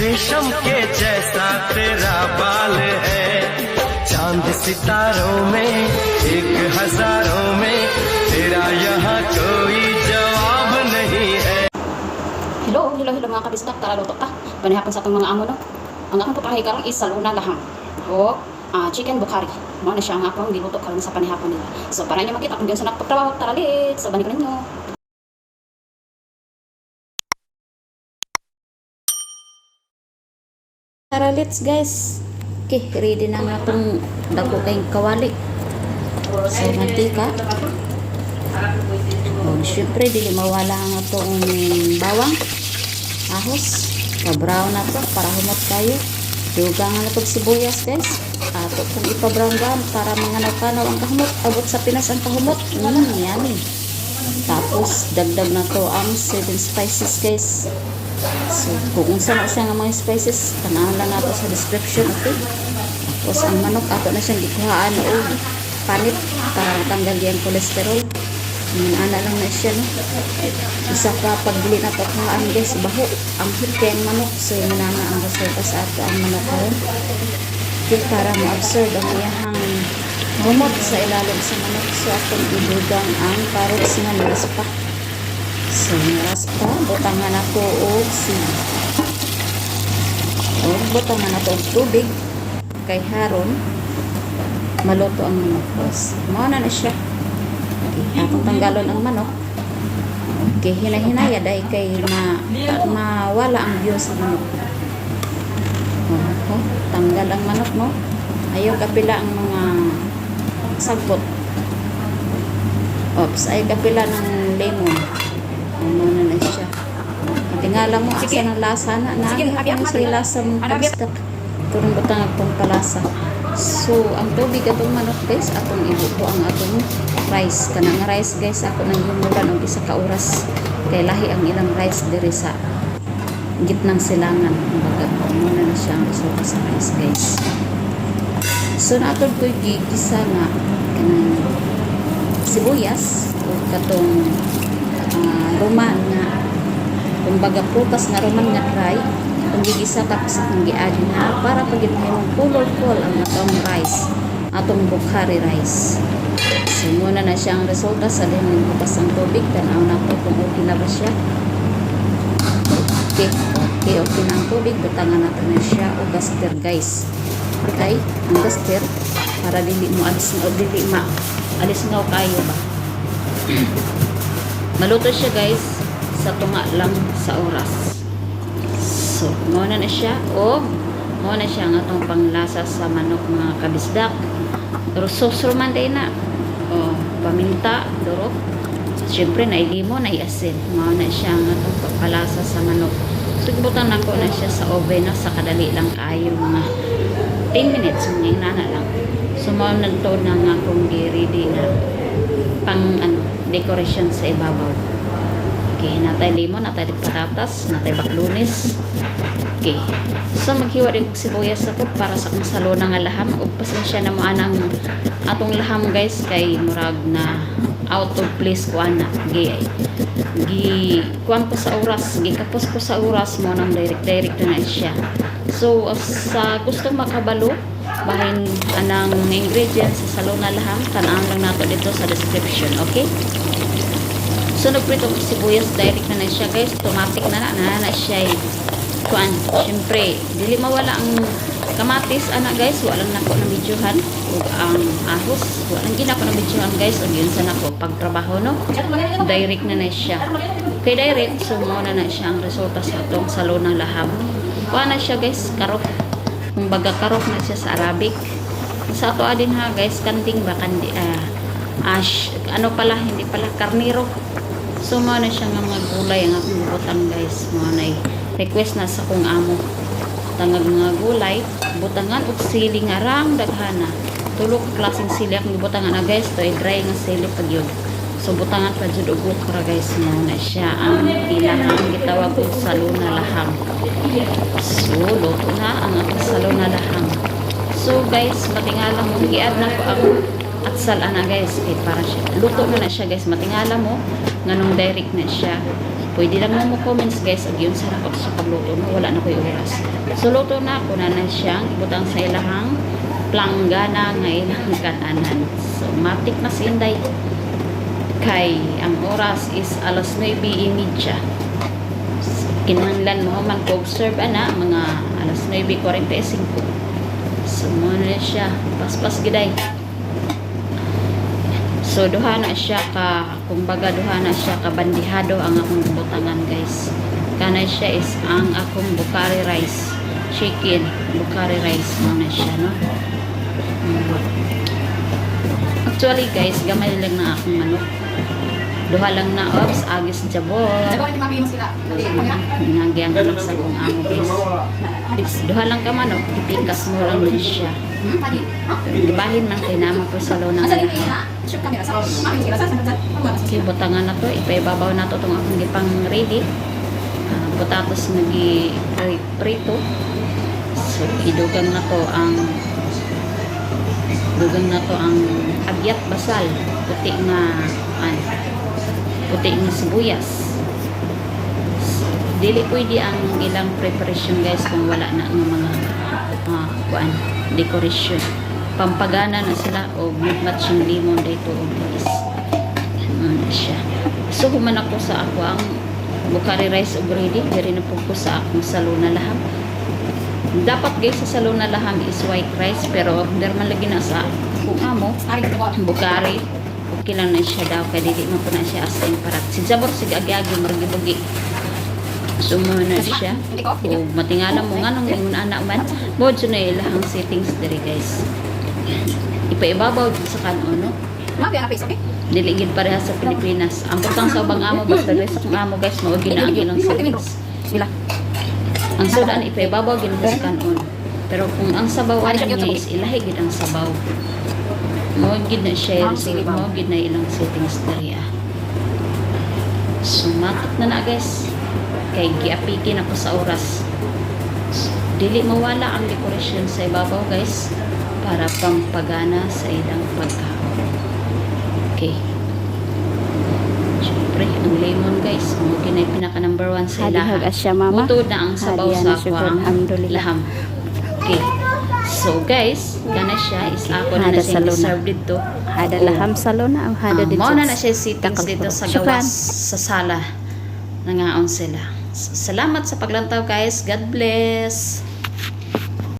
रेशम के जैसा तेरा बाल है। चांद सितारों में, एक हजारों में, तेरा यहाँ कोई जवाब नहीं है। Hello, hello, hello, mga kabisdak, tara, luto ta. Panihapon sa atong mga amo, no. Ang akong putahe karon is saluna laham o chicken bukhari. Mao na siya ang akong giluto karon sa panihapon nila. So para inyo makita kung giunsa na pagtrabaho, tara, let's. So balik ninyo. Tara, let's, guys. Okay, ready na nga itong dako kayong kawali. So, mantika. O, syempre, dili mawala ang atong bawang. Ahos. Pa-brown na to para humot kayo. Dugang na itong sibuyas, guys. Ato kung ipa-brown brown para mga kanaw ang kahumot. Abot sa Pinas ang kahumot. Yummy. Tapos, dagdag na to ang seven spices, guys. So, kung unsa na siya nga mga spices, tanawan lang nato sa description, okay? Tapos, ang manok, ato na siyang gikuhaan og panit para matanggal yung cholesterol. Ana lang na siya, no? Isa ka, pag dili na to kuhaan, guys, baho. Ang hit kay ang manok. So, yun na nga ang resulta sa ato ang manok karon. Okay, para ma-absorb ang iyahang humot sa ilalim sa manok. So, atong idugang ang carrots nga niraspa. So, niraspa, butangan nato og sili. O, butangan nato og tubig kay haron maluto ang manok. Boss. Mao na na siya. Okay, atong tanggalon ang manok. Okay, hinahinaya dahil kay mawala ang view sa manok. Oh, tanggal ang manok, no? Ayaw kapila ang mga sagpot. Oops, ay kapila ng lemon. Ano na na siya. Tingala mo, asa ng lasa na. Sige, Naagi mo sa lasa mong kabisdak. Turong butang atong palasa. So, ang tubig atong manok, guys, atong ibuto ang atong rice. Kanang rice, guys, ako nang himulan og 1 ka oras. Kay lahi ang ilang rice diri sa gitnang silangan. Kumbaga, muna na siya ang resulta sa rice, guys. So, naatod ko gigisa nga kanang sibuyas o katong roman nga, kumbaga prutas nga roman nga dry, kung gigisa tapos akong gi-add na para pag mahimong colorful ang atong rice, atong bukhari rice. So muna na siya ang resulta sa dihang bukas ang tubig. Tanaw na to kung okay na ba siya. Okay, okay na ang tubig. Butangan natin na siya o gaster, guys. Okay, ang gaster para dili mo alis o dili ma alis nga kayo ba. Maluto siya, guys, sa tunga lang sa oras. So, mao na na siya o mao na siya ang atong panglasa sa manok, mga kabisdak. Pero sauce man day na. O, paminta, durok. Siyempre, naay limon, naay asin. Mao na siya ang atong pagpalasa sa manok. So, gibutan nako na siya sa oven, no? Sa kadali lang kaayo, mga 10 minutes, mga inana lang. So, mao na to na nga akong gi-ready nga pang ano, decoration sa ibabaw. Okay, natay limon, natay patatas, natay baklunis. Okay. So maghiwa din kog sibuyas ako para sa akong salona nga laham ug pasensya na mo anang atong laham, guys, kay murag na out of place ko ana. Gi gi kuan ko sa oras, gikapos ko sa oras mo nang direct direct na siya. So sa gustong makabalo bahin anang ingredients sa salona laham, tan-awon lang nato dito sa description, okay? So nagprito og sibuyas, direct na na siya, guys, automatic na na na, na siya eh. Kuan, syempre, dili mawala ang kamatis ana, guys, wala lang nako na videohan ug ang ahos, wala lang gina ko na videohan, guys, ug yun sa nako pagtrabaho, no. Direct na na siya. Okay, direct, so mao na na siya ang resulta sa atong salona laham. Kuan na siya, guys, karok. Kumbaga karok na siya sa Arabic. Sa ato din ha, guys, kanding ba kandi ash, ano pala, hindi pala karniro. So mao na siya nga mga gulay ang akong butang, guys. Mao na eh, request na sa kong amo. Tangag mga gulay, butangan og sili nga rang daghana. Tulo ka klaseng sili akong gibutangan na, guys, to ay dry nga sili pag yun. So butangan pa jud og okra, guys. Mao na siya ang ilahang gitawag og saluna laham. So luto na ang akong saluna laham. So guys, matingala mo, gi-add na ko ang Atsal ana, guys, kay para siya luto na na siya, guys. Matingala mo nganong direct na siya. Pwede lang mo mo comments, guys, ag yun sarap ako sa pagluto, no? Wala na ko'y oras. So luto na ako na na siyang ibutang sa ilahang planggana nga ilang kananan. So matik na si Inday kay ang oras is alas 9:30. So, kinahanglan mo man ko observe ana mga alas 9:45. So mo na siya, paspas giday. So duha na siya ka, kumbaga duha na siya ka bandihado ang akong butangan, guys. Kana siya is ang akong bukhari rice, chicken bukhari rice mo na siya, no. Actually, guys, gamay lang na akong manok. Duha lang na ops, agis jabot. Nagyang anak sa akong amo, guys. Duha lang ka manok, ipikas mo lang na siya. Pero gibahin man kay nama ko sa lona nga lahat. Okay, butangan na to. Ipaibabaw na to itong akong gipang ready. Putatos nga gi prito. So, idugang na to ang abyat basal. Puti nga an, puti nga sibuyas. So, dili pwede ang ilang preparation, guys, kung wala na ang mga kuan decoration. Pampagana na sila o matching lemon dito o guys. Ano na siya. So human ako sa ako ang bukhari rice og ready diri na pud ko sa akong saluna laham. Dapat, guys, sa saluna laham is white rice, pero der man lagi na sa akong amo bukhari. Okay lang na siya daw kay dili man po na siya as in para si Jabor sige agi-agi marag gibugi. So mo na siya. O matingala mo nga nung ingon ana man. Mod so na ilahang settings diri, guys. Ipaibabaw dito sa kanon, no? Dili gid pareha sa Pilipinas. Ang butang sa ubang amo, basta guys, sa akong amo, guys, mao gyud na ang ilang settings. Ang sudan ipaibabaw gid sa kanon. Pero kung ang sabaw ana niya is ilahi gid ang sabaw. Mao gid na siya, mao gid na ilang settings diri ah. Sumatot na na, guys. Kay giapiki na ko sa oras. Dili mawala ang decoration sa ibabaw, guys, para pampagana sa ilang pagkaon. Okay. Siyempre, ang lemon, guys, mo kinay pinaka number one sa Hadihag ilaha. asya mama. Mutod na ang sabaw Hadiya sa na syukur, kuang alhamdulillah. laham. Okay. So guys, kana siya is ako na Hada na siya sa luna. serve dito. Hada laham salona o hada dito. Mao na na siya settings dito sa Shukran. gawas sa sala. Nangaon sila. Salamat sa paglantaw, guys. God bless.